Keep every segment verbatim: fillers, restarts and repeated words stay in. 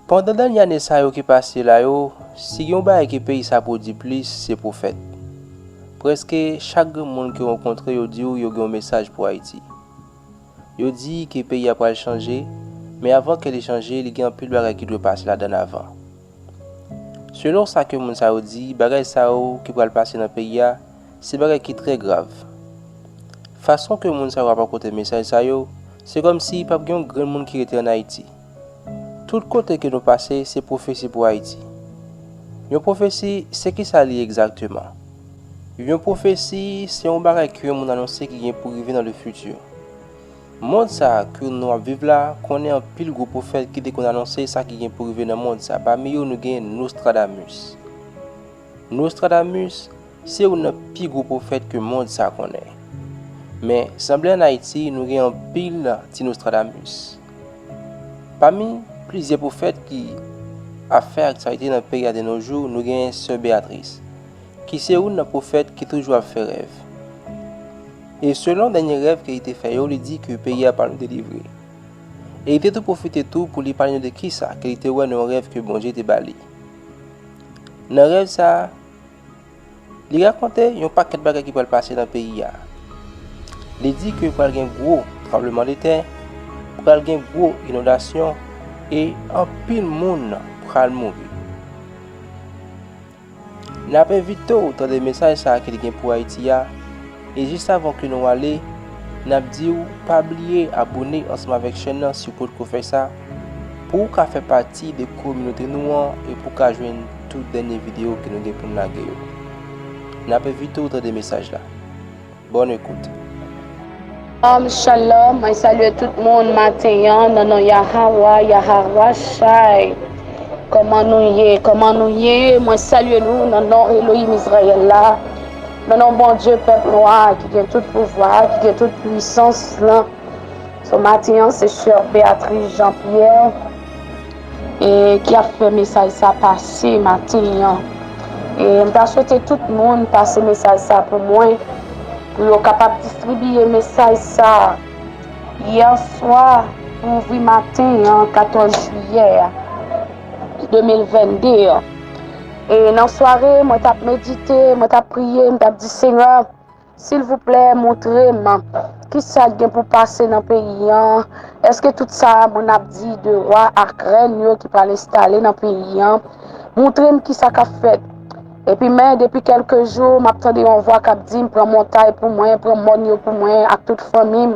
Pandan dènye ane sa yo ki pase la yo, si gen yon bagay ke peyi sa pwodui plis, se pwofèt. Prèske chak grenn moun ke w rankontre, yo di w yo gen yon mesaj pou Ayiti. Yo di ke peyi a pral chanje, men avan ke li chanje, li gen anpil bagay ki dwe pase ladan l avan. Selon sa ke moun sa yo di, bagay sa yo ki pral pase nan peyi a, se bagay ki trè grav. Fason ke moun sa yo ap rakonte mesaj sa yo, se kòmsi p ap gen yon grenn moun ki rete ann Ayiti. Tout kote ke nou pase, se pwofesi pou Ayiti. Yon pwofesi, se kisa li ye egzakteman? Yon pwofesi, se yon bagay ke yon moun anonse ki gen pou rive nan le futur. Mond sa a ke nou ap viv la konnen anpil gwo pwofèt ki te konn anonse sa ki gen pou rive nan mond sa. Pami yo, nou gen Nostradamus. Nostradamus se youn nan pi gwo pwofèt ke mond sa konnen. Men, sanble ann Ayiti, nou gen anpil ti Nostradamus. Pami plizyè pwofèt ki ap fè aktyalite nan peyi a de nos jours, nou gen Sè Beatrice, ki se youn nan pwofèt ki toujou ap fè rèv. E selon dènye rèv ke li te fè yo, li di ke peyi a pral delivre. E li te tou pwofite tou pou li pale nou de kisa ke li te wè nan yon rèv ke Bondye te ba li. Nan rèv sa a, li rakonte yon pakèt bagay ki pral pase nan peyi a. Li di ke pral gen gwo tranblemanntè, pral gen gwo inondasyon, e anpil moun pral mouri. N ap envite w tande mesaj sa a ke li gen pou Ayiti a, e jis avan ke nou ale, n ap di w pa bliye abòne ansanm avèk chèn nan si w potko fè sa, pou w ka fè pati de kominote nou an e pou w ka jwenn tout dènye videyo ke nou gen pou n lage yo. N ap envite w tande mesaj la. Bonne écoute. Shalom, shalom, mwen salye tout moun maten an nan non Yahawa, Yahawa Shay. Kòman nou ye? Kòman nou ye? Mwen salye nou nan non Elohim Izrayèl la, nan non Bondye pèp nou a, ki gen tout pouvwa, ki gen tout pwisans lan. So maten an, se sè Beatrice Jean Pierre e ki ap fè mesaj sa pase maten an. E m ta swete tout moun pase mesaj sa pou mwen, pou yo kapab distribiye mesaj sa. Yè swa, pou ouvri maten an, katòz jiyè de mil vennde an. E nan sware, mwen t ap medite, mwen t ap priye, m t ap di, Senyè, silvouplè, montre m kisa k gen pou pase nan peyi an. Èske tout sa moun ap di de wa ak rèn yo ki pral enstale nan peyi an? Montre m kisa k ap fèt. Epi men, depi kèlke jou, m ap tande yon vwa k ap di m, pran montay pou mwen, pran mòn yo pou mwen, ak tout fanmi m,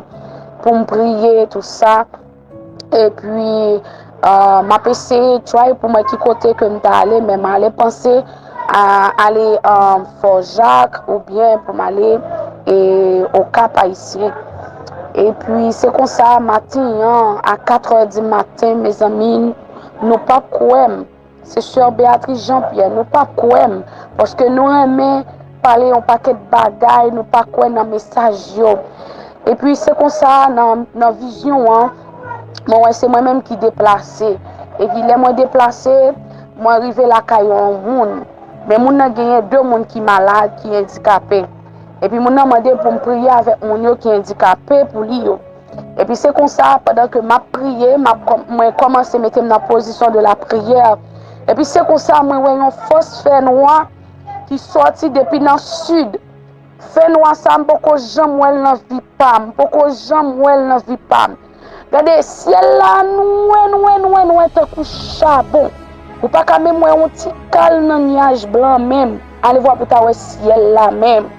pou m priye, tou sa. Epi, euh, m ap eseye try pou m wè ki kote ke m ta ale, men m ale panse a ale, euh, Fò Jak oubyen pou m ale, e, Okap Ayisyen. Epi, se konsa, maten an, a katrè di maten, mezanmi, nou p ap kwè m. Se sè Beatrice Jean Pierre, nou p ap kwè m, paske nou renmen pale yon pakèt bagay, nou pa kwè nan mesaj yo. Epi se konsa, nan, nan vizyon an, mwen wè se mwen menm ki deplase. Epi lè mwen deplase, mwen rive lakay yon moun. Men moun nan genyen de moun ki malad, ki andikape. Epi moun nan mande pou m priye avèk moun yo ki andikape pou li yo. Epi se konsa, pandan ke m ap priye, m ap kòm-, mwen kòmanse mete m nan pozisyon de la priyè. Epi se konsa, mwen wè yon fòs fènwa ki sòti depi nan sid. Fènwa sa, m poko janm wè l nan vi pa m. M poko janm wè l nan vi pa m. Gade, syèl la nwè, nwè, nwè, nwè, tankou chabon. Ou pa ka menm wè yon ti kal nan nyaj blan menm. Alevwa pou ta wè syèl la menm.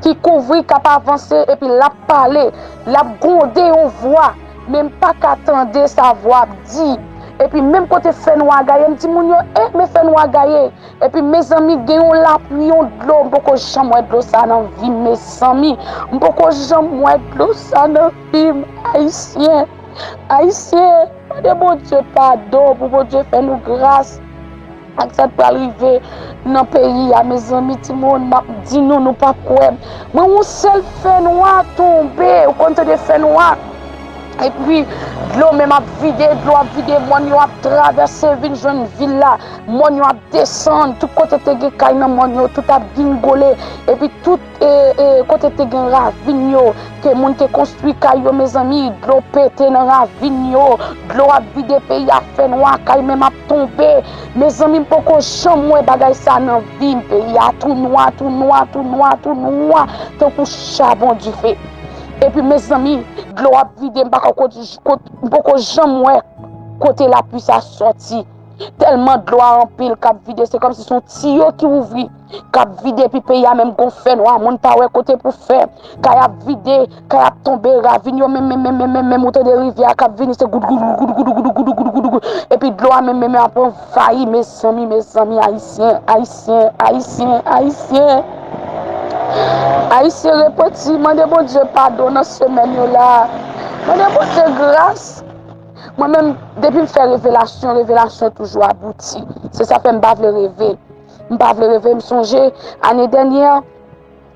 Ki kouvri, k ap avanse, epi l ap pale, l ap gwonde yon vwa, men m pa ka tande sa vwa ap di. Epi menm kote fènwa a gaye, m di moun yo, e, men fènwa a gaye. Epi mezanmi, gen yon lapli, yon dlo, m poko janm wè dlo sa nan vi m, mezanmi. M poko janm wè dlo sa nan vi m, Ayisyen. Ayisyen, mande Bondye padon, pou Bondye fè nou gras. Ak sa k pral rive nan peyi a, mezanmi, timoun, m ap di nou, nou p ap kwè. Mwen, yon sèl fènwa tonbe, ou konn tande fènwa? Epi dlo menm ap vide, dlo ap vide, mòn yo ap travèse vin jwenn vil la. Mòn yo ap desann, tout kote te gen kay nan mòn yo, tout ap gingole. Epi tout e, e, kote te gen ravin yo, ke moun te konstwi kay yo, mezanmi, dlo pete nan ravin yo. Dlo ap vide peyi a, fè nwa, kay menm ap tonbe. Mezanmi, m poko janm wè bagay sa nan vi m. Peyi a tou nwa, tou nwa, tou nwa, tou nwa, tankou chabon dife. Epi, mezanmi, dlo ap vide, m pa ka kot, kot, m poko janm wè kote lapli sa sòti. Tèlman dlo a anpil k ap vide, se kòmsi se yon tiyo ki ouvri, k ap vide, epi peyi a menm gon fè nwa, moun pa wè kote pou fè. Kay ap vide, kay ap tonbe, ravin yo menm, menm, menm, menm, menm, menm, ou tande rivyè a k ap vini, se goud, goud, goud, goud, goud, goud, goud, goud, goud, epi dlo a menm, menm, menm ap anvayi, mezanmi, mezanmi, ayisyen, ayisyen, ayisyen, ayisyen. Ayisyen repanti, mande Bondye padon nan semèn yo la. Mande Bondye gras. Mwen menm, depi m fè revelasyon, revelasyon toujou abouti. Se sa fè m pa vle reve. M pa vle reve, m sonje, ane dènyè,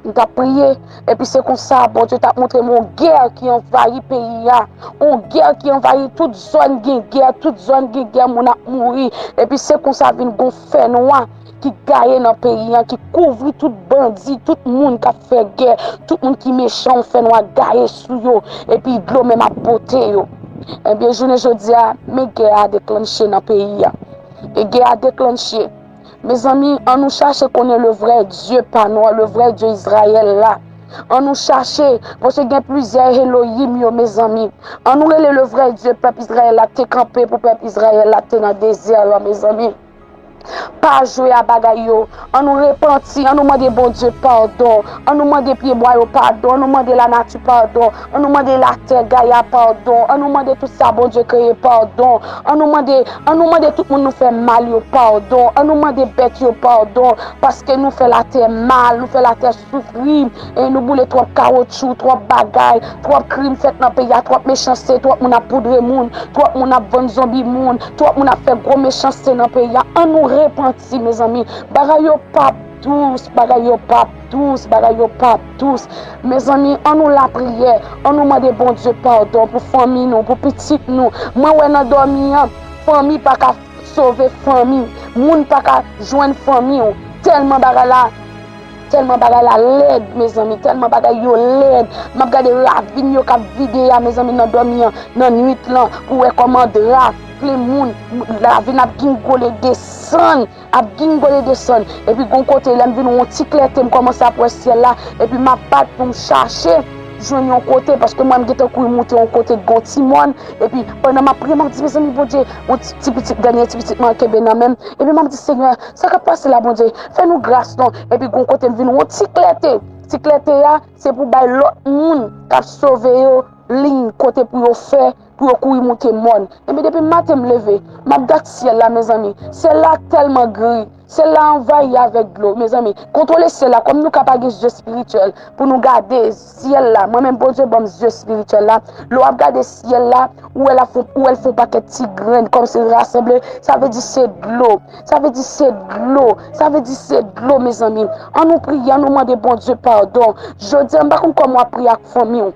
m t ap priye, epi se konsa, Bondye t ap montre m yon gè ki anvayi peyi a. Yon gè ki anvayi tout zòn, gen gè, tout zòn gen gè, moun ap mouri. Epi se konsa vin gon fè nwa ki gaye nan peyi a, ki kouvri tout bandi, tout moun k ap fè gè, tout moun ki mechan, yon fè nwa gaye sou yo. Epi dlo menm ap pote yo. Ebyen, jounen jodi a, men gè a deklanche nan peyi a. E gè a deklanche. Mezanmi, ann nou chache konnen le vrè Dye pa nou an, le vrè Dye Izrayèl la. Ann nou chache, paske gen plizyè Elohim yo, mezanmi. Ann nou rele le vrè Dye pèp Izrayèl la te kanpe pou pèp Izrayèl la te nan dezè la, mezanmi. Pa jwe a bagay yo. Ann nou repanti, ann nou mande Bondye padon. Ann nou mande pyebwa yo padon, ann nou mande lanati padon, ann nou mande latè Gaya padon, ann nou mande tout sa Bondye kreye padon, ann nou mande, ann nou mande tout moun nou fè mal yo padon, ann nou mande bèt yo padon, paske nou fè latè mal, nou fè latè soufri, e nou boule twòp kawotchou, twòp bagay, twòp krim fèt nan peyi a, twòp mechanste, twòp moun ap poudre moun, twòp moun ap vann zonbi moun, twòp moun ap fè gwo mechanste nan peyi a. Ann nou repanti, mezanmi. Bagay yo p ap dous, bagay yo p ap dous, bagay yo p ap dous. Mezanmi, ann nou lapriyè, ann nou mande Bondye padon pou fanmi nou, pou pitit nou. Mwen wè nan dòmi an, fanmi pa ka sove fanmi, moun pa ka jwenn fanmi w. Tèlman bagay la, tèlman bagay la lèd, mezanmi, tèlman bagay yo lèd. M ap gade ravin yo k ap vide a, mezanmi, nan dòmi an, nan nwit lan, pou wè kòman dra plen moun, ravin ap gingole desann, ap gingole desann. Epi gon kote, lè m vin yon ti klète, m kòmanse ap wè syèl la, epi m ap bat pou m chache jwenn yon kote, paske mwen m gentan kouri moute yon kote k gon ti mòn, epi pandan m ap priye, m ap di, mezanmi, Bondye, yon ti, ti pitit, dènye ti pitit mwen kenbe nan men m, epi m ap di, Senyè, sa k ap pase la, Bondye? Fè nou gras non. Epi gon kote m vin yon ti klète. Ti klète a, se pou bay lòt moun k ap sove yo liy kote pou yo fè, pou yo kouri moute mòn. Ebyen, depi maten m leve, m ap gad syèl la, mezanmi. Syèl la tèlman gri. Syèl la anvayi avèk dlo, mezanmi. Kontwole syèl la, kòm nou ka pa gen zye espirityèl pou nou gade syèl la. Mwen menm, Bondye ban m zye espirityèl la. Lè w ap gade syèl la, ou wè l ap fè, ou wè l fè yon pakèt ti grenn, kòmsi l rasanble. Sa vle di se dlo. Sa vle di se dlo. Sa vle di se dlo, mezanmi. Ann nou priye, ann nou mande Bondye padon. Jodi a, m pa konn kòman w ap priye ak fanmi w.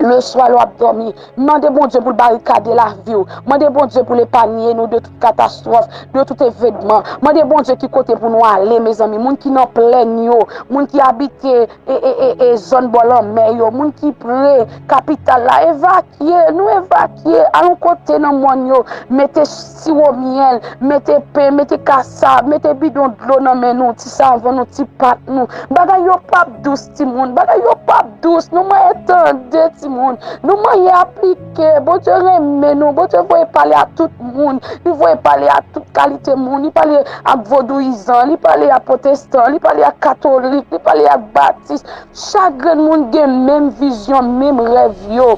Leswa, lè w ap dòmi, mande Bondye pou l barikade lavi w. Mande Bondye pou l epanye nou de tout katastwòf, de tout evènman. Mande Bondye ki kote pou nou ale, mezanmi. Moun ki nan plèn yo, moun ki abite e, e, e, e, zòn bò lanmè yo, moun ki pre kapital la, evakye, nou evakye, al yon kote nan mòn yo, mete siwo myèl, mete pen, mete kasab, mete bidon dlo nan men nou, ti savon nou, ti pat nou. Bagay yo p ap dous, timoun, bagay yo p ap dous, nou manyen tande, timoun, nou manyen aplike. Bondye renmen nou, Bondye voye pale a tout moun, li voye pale a tout kalite moun, li pale ak vodouyizan, li pale ak pwotestan, li pale ak katolik, li pale ak batis. Chak grenn moun gen menm vizyon, menm rèv yo.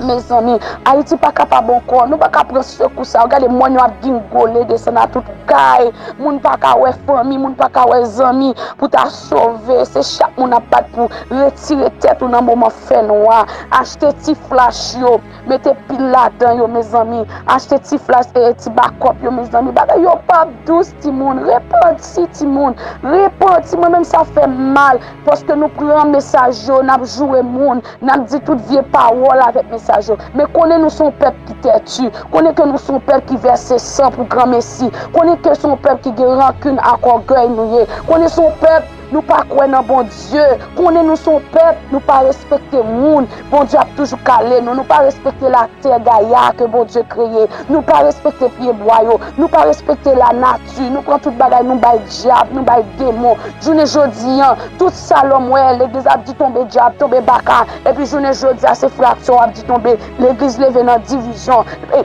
Mezanmi, Ayiti pa kapab ankò. Nou pa ka pran sekou sa yo. Gade mòn yo ap gingole desann a tout kay. Moun pa ka wè fanmi, moun pa ka wè zanmi pou ta sove. Se chak moun ap bat pou retire tèt ou nan moman fènwa. Achte ti flach yo. Mete pil ladan yo, mezanmi. Achte ti flas, e, ti bakòp yo, mezanmi. Bagay yo p ap dous, timoun. Repanti, timoun. Repanti. Mwen menm, sa fè m mal. Paske nou pran mesaj yo, n ap joure moun, n ap di tout vye pawòl avèk mesaj. mesaj yo. Men konnen nou se yon pèp ki tèti. Konnen ke nou se yon pèp ki vèse san pou granmesi. Konnen ke se yon pèp ki gen rankin ak ògèy nou ye. Konnen se yon pèp nou pa kwè nan Bondye. Konnen nou se yon pèp nou pa respekte moun. Bondye ap toujou kale nou. Nou pa respekte latè gaya ke Bondye kreye. Nou pa respekte pyebwa yo. Nou pa respekte lanati. Nou pran tout bagay, nou bay dyab, nou bay demon. Jounen jodi an, tout sa lòm wè, legliz ap di tonbe dyab, tonbe baka. Epi jounen jodi a, se frè a w ap di tonbe. Legliz leve nan divizyon. E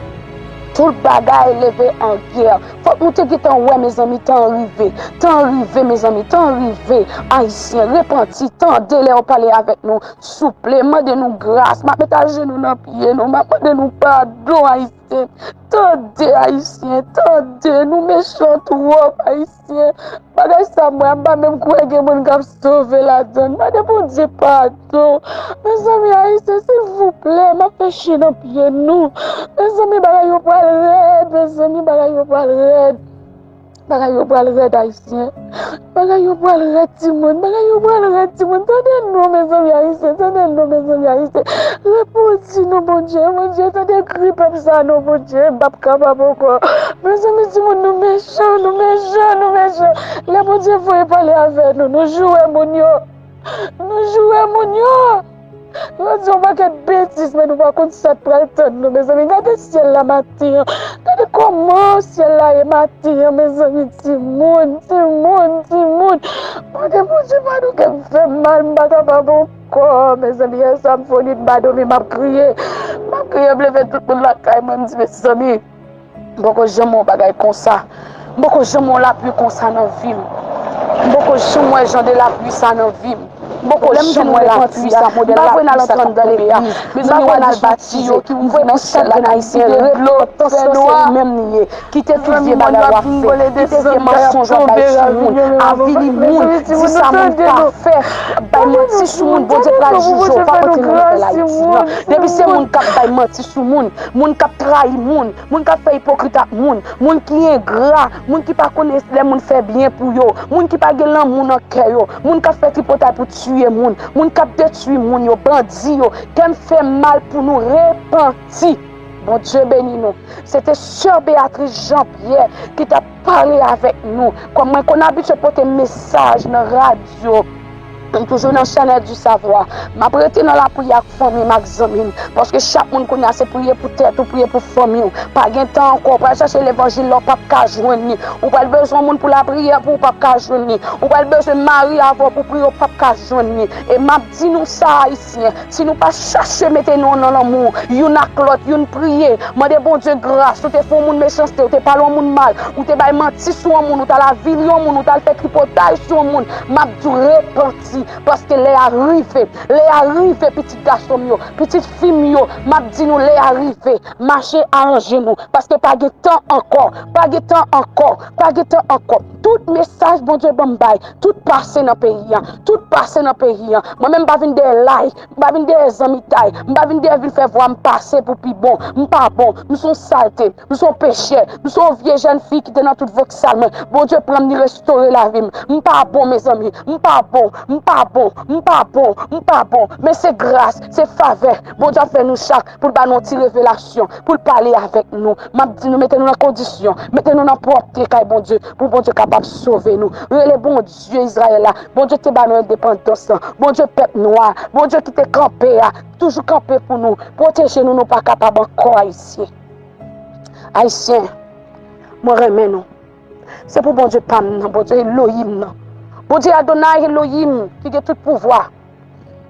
tout bagay leve an gè. Fòk nou te gentan wè, mezanmi, tan an rive. Tan an rive, mezanmi, tan an rive. Ayisyen, repanti, tande lè yo pale avèk nou. Souple, mande nou gras. M ap met ajenou nan pye nou. M ap mande nou padon, Ayisyen. Tande, Ayisyen, tande. Nou mechan twòp, Ayisyen. Bagay sa m wè, m pa menm kwè gen moun k ap sove ladan l. Mande Bondye padon. Mezanmi, Ayisyen, silvouplè, m ap fè chen nan pye nou. Mezanmi, bagay yo pral rèd. Mezanmi, bagay yo pral rèd. Bagay yo pral rèd, Ayisyen. Bagay yo pral rèd, timoun. Bagay yo pral rèd, timoun. Tande nou, mezanmi, Ayisyen. Tande nou, mezanmi, Ayisyen. Repanti nou, Bondye. Bondye, tande kri pèp sa, non, Bondye. M p ap kapab ankò. Mezanmi, timoun, nou mechan, nou mechan, nou mechan. Lè Bondye voye pale avè nou, nou joure moun yo. Nou joure moun yo. Yo di yon pakèt betiz, men nou pa konn sa k pral tann nou, mezanmi. Gade syèl la maten an. Gade kòman syèl la ye maten an, mezanmi. Timoun, timoun, timoun. Mande Bondye padon, kè m fè m mal, m pa kapab ankò, mezanmi. Yè swa m fè yon nuit m pa dòmi, m ap kriye. M ap kriye, m leve tout moun lakay mwen, m di, mezanmi. M poko janm wè yon bagay konsa. M poko janm wè yon lapli konsa nan vi m. M poko janm wè jan de lapli sa nan vi m. M poko janm wè lapli sa, modèl lapli sa k ap tonbe a. Mezanmi, w al bati yo, m voye nan syèl la, Ayisyen, repotans lan se ou menm li ye. Kite tout vye bagay w ap fè, kite vye mansonj w ap bay sou moun, avili moun, di sa moun pa fè, bay manti sou moun, Bondye pral jije w, pa pote nan level Ayiti an. Depi se moun k ap bay manti sou moun, moun k ap trayi moun, moun k ap fè ipokrit ak moun, moun ki engra, moun ki pa konnen lè moun fè byen pou yo, moun ki pa gen lanmou nan kè yo, moun k ap fè tripotay pou tiye moun, moun k ap detwi moun yo, bandi yo, kè m fè mal pou nou repanti. Bondye beni nou. Se te sè Beatrice Jean Pierre ki t ap pale avèk nou. Kòm mwen konn abitye pote mesaj nan radyo, m toujou nan Chanèl di Savwa. M ap rete nan lapriyè ak fanmi m, ak zanmi m. Paske chak moun kounye a se priye pou tèt ou, priye pou fanmi w. Pa gen tan ankò. Ou pral chache levanjil la, w p ap ka jwenn li. Ou pral bezwen moun pou lapriyè pou ou, p ap ka jwenn li. Ou pral bezwen mari avè w pou priye, w p ap ka jwenn li. E m ap di nou sa, Ayisyen, si nou pa chache mete nou nan lanmou, youn ak lòt, youn priye, mande Bondye gras, ou te fè yon moun mechanste, ou te pale yon moun mal, ou te bay manti sou yon moun, ou t al avili yon moun, ou t al fè tripotay sou yon moun, m ap di w repanti, paske lè a rive, lè a rive, pitit gason m yo, pitit fi m yo, m ap di nou lè a rive, mache aranje nou, paske pa gen tan ankò, pa gen tan ankò, pa gen tan ankò. Tout mesaj Bondye ban m bay, tout pase nan peyi an, tout pase nan peyi an. Mwen menm m pa vin dèyè like, m pa vin dèyè zanmitay, m pa vin dèyè vin fè vwa m pase pou pi bon. M pa bon, m se yon salte, m se yon pechè, m se yon vye jèn fi ki te nan tout voksal mwen. Bondye pran m, li restore lavi m. M pa bon, mezanmi, m pa bon, m pa bon, m pa bon, m pa bon. Men se gras, se favè Bondye ap fè nou chak pou l ba nou yon ti revelasyon, pou l pale avèk nou. M ap di nou, mete nou nan kondisyon, mete nou nan pwòpte kay Bondye, pou Bondye kapab sove nou. Rele Bondye Izrayèl la, Bondye ki te ba nou endepandans lan, Bondye pèp nwa, Bondye ki te kanpe a, toujou kanpe pou nou, pwoteje nou, nou pa kapab ankò, Ayisyen. Ayisyen, mwen renmen nou. Se pou Bondye pa m nan, Bondye Elohim nan. Bondye Adonai Elohim, ki gen tout pouvwa,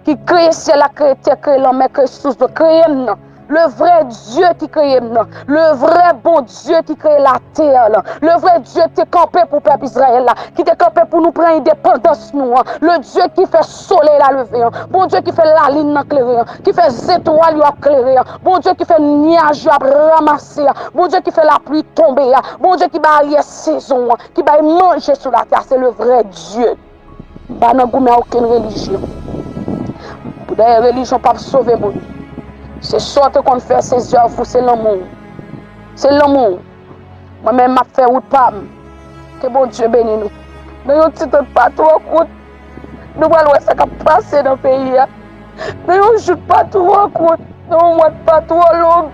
ki kreye syèl la, kreye tè, kreye lanmè, kreye sous dlo, kreye m nan. Le vrè Dye ki kreye m nan. Le vrè Bondye ki kreye latè lan. Le vrè Dye ki te kanpe pou pèp Izrayèl la, ki te kanpe pou nou pran endepandans nou an. Le Dye ki fè solèy la leve an. Bondye ki fè lalin nan klere an, ki fè zetwal yo ap klere an. Bondye ki fè nyaj yo ap ranmase an. Bondye ki fè lapli tonbe a. Bondye ki bay aryè sezon an, ki bay manje sou latè a. Se le vrè Dye. M pa nan goumen a okenn relijyon. Dayè, relijyon p ap sove moun. Se sa w te konn fè, se zèv ou, se lanmou w. Se lanmou w. Mwen menm, m ap fè wout pa m. Ke Bondye beni nou. Nan yon ti tan pa twò kout, nou pral wè sa k ap pase nan peyi a. Nan yon jou pa twò kout, Nan yon mwa pa twò long,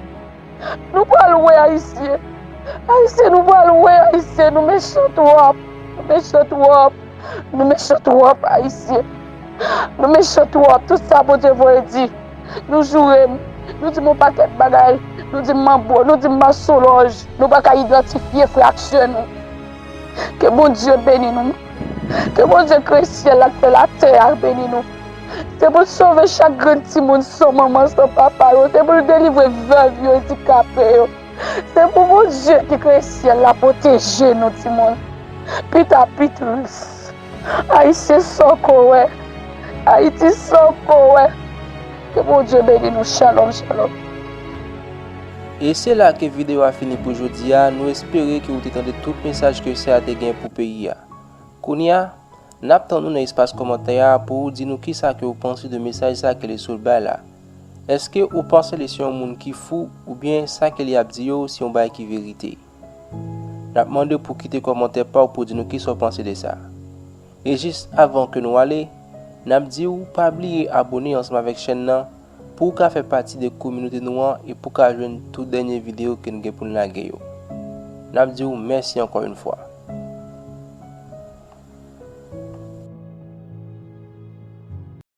nou pral wè Ayisyen. Ayisyen, nou pral wè Ayisyen. Nou mechan twòp. Nou mechan twòp. Nou mechan twòp, Ayisyen. Nou mechan twòp. Tout sa Bondye voye di. Nou joure m. Nou di m yon pakèt bagay. Nou di m manbo. Nou di m mansonlòj. Nou pa ka idantifye frè ak sè nou. Ke Bondye beni nou. Ke Bondye kreye syèl la, k fè latè a beni nou. Se pou l sove chak grenn timoun san manman, san papa yo. Se pou l delivre vèv yo, andikape yo. Se pou Bondye ki kreye syèl la pwoteje nou, timoun. Pita pi tris. Ayisyen, sa w ko wè. Ayiti, sa w ko wè. Ke Bondye beni nou. Shalom, shalom. E se la ke videyo a fini pou jodi a. Nou espere ke ou te tande tout mesaj ke sè a te gen pou peyi a. Kounye a, n ap tann ou nan espas kòmantè a pou ou di nou kisa ke ou panse de mesaj sa ke Lesoul bay la. Èske ou panse li se yon moun ki fou, oubyen sa ke li ap di yo se yon bagay ki verite? N ap mande w pou kite kòmantè pa w pou di nou kisa w panse de sa. E jis avan ke nou ale, n ap di w pa bliye abòne ansanm avèk chèn nan pou w ka fè pati de kominote nou an e pou w ka jwenn tout dènye videyo ke n gen pou n lage yo. N ap di w mèsi ankò yon fwa.